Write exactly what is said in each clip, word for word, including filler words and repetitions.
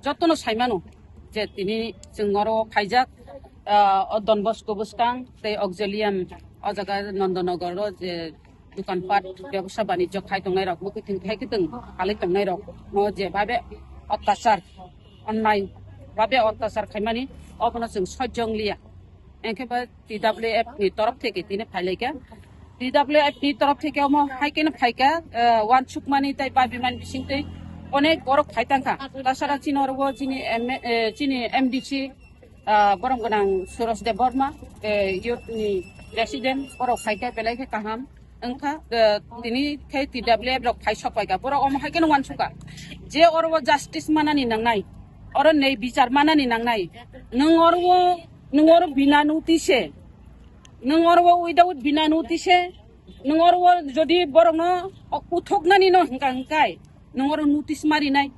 Jotono saimano je tini chwng oro phaijak, ah, o Don Bosco bwskang tei Auxilium o jaga Nandanagar o je dukan pat bebsa banijyo khai tongnai rok, bwkhwtwng khai kwtwng palai tongnai rok no je babe ottachar, onnai babe ottachar khaimani obono chwng sojjong liya. Engkhe ba T W F ni torof theke tini phailaikha. T W F ni torof theke omo hai khe no phaikha, eh, wansukmani tei babimani bisingtwi onek borok phai tangkha. Tasara chini oro bo chini M-, eh, chini M D C, ah, borom gwnang Suraj Debbarma, eh, youth ni president, borok phaikha belai khe kaham. Wngkha, eh, tini khe T W F rok phai sok paikha. Borok omo hai khe no wansukha. Je oro bo justice manani nangnai, oro nei bichar manani nangnai. Nwng oro bo, nwng oro bina notice, nwng oro bo without bina notice, nwng oro bo jodi borokno uthoknani no hwnka hwnkai, nwng oro notice marinai,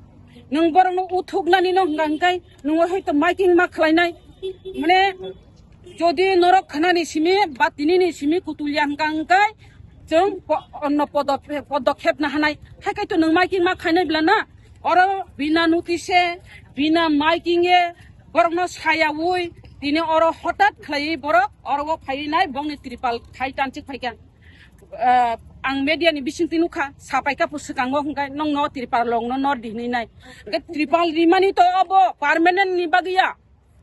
nwng borokno uthoknani no hwnka hwnkai, nwng oro hoito miking ma khlainai. Mane, jodi norok khnani simi ba tinini simi kutulya hwnka hwnkai, chwng po-, onno podo-, podokhep na hanai. Hai khai to nwng miking ma khainai bla na? Oro bina notice, bina miking e, borokno sayaui, tini oro hotat khlaiwi borok oro o phaiwi nai, bongni tripal khai tanchik phaikha. Ah, ang media ni bisingtwi nukha, sapaikha po swkango hwnkhai nokno tripal longno nor di hwnwi nai. Hwnkhe tripal rimani to obo permanent ni bagwi ya.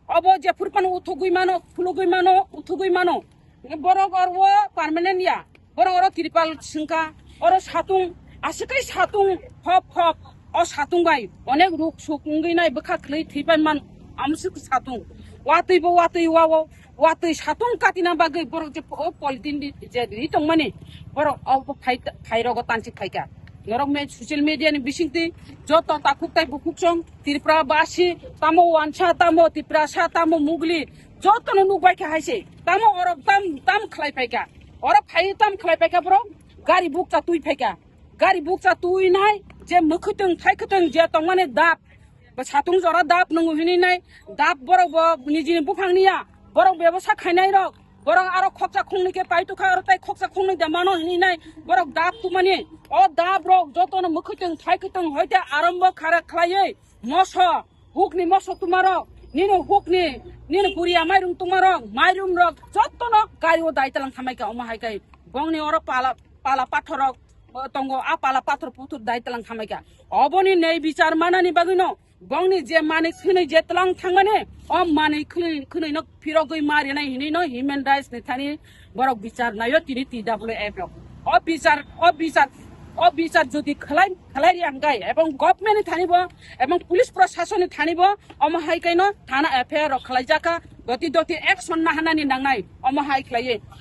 Obo jephuru phano uthugwi mano, phulugwi mano, uthugwi mano. Borok oro permanent ya. Borok oro tripal swngkha, oro satung, aswk khe satung, hop hop. O satung bai onek ruk suk wngwi nai, bwkha khwlwi thwipai man, amswk satung. Watwi bo watwi wao, watwi satung katina bagwi borok je o polythene di-, je ri tongmani, borok o phai, phairogo tanchik phaikha. Norok me social media ni bisingtwi joto takhuk tai bukhuk chwng Tripura basi, tamo wansa, tamo Tiprasa, tamo Mugli, jotono nukbai kha hai se. Tamo oro tam, tam khlai phaikha. Oro phai tam khlai phaikha borok, gari bukcha twi phaikha. Gari bukcha twi nai, je mwkhwtwng, thaikhwtwng je tongmani dap, bo satung jora dap nwngo hwnwi nai, dap borok bo nijini buphang niya, borok bebosa khainai rok, borok aro khoksa khungnwi khe pai tukha, aro tai khoksa khungnwi de mano hwnwi nai, borok dap tumani, o dap rok jotono mwkhwtwng, thaikhwtwng hoite arombo khara khlaiwi, moso, hukni moso tumarok, nini hukni, nini puriya mairum tumarok, mairum rok jotono gari o dai talang thamai kha, omo hai kai bongni oro pala, pala pathor rok, o tongo, a pala pathor puthur dai talang thamai kha. Oboni nei bichar manani bagwi no, bongni je manwi khwnwi je talang thangmani, o manwi khwnwi, khwnwi no phirogwi ma rinai hinwi no human rights ni thani borok bichar naio tini T W F rok. O bichar, o bichar, o bichar jodi khlai, khlai ri ang gai, ebong government ni thani bo, ebong police proshasoni thani bo, omo hai kaino thana F I R rok khlai jaka, doti doti action na hanani nangnai, omo hai khlaiye.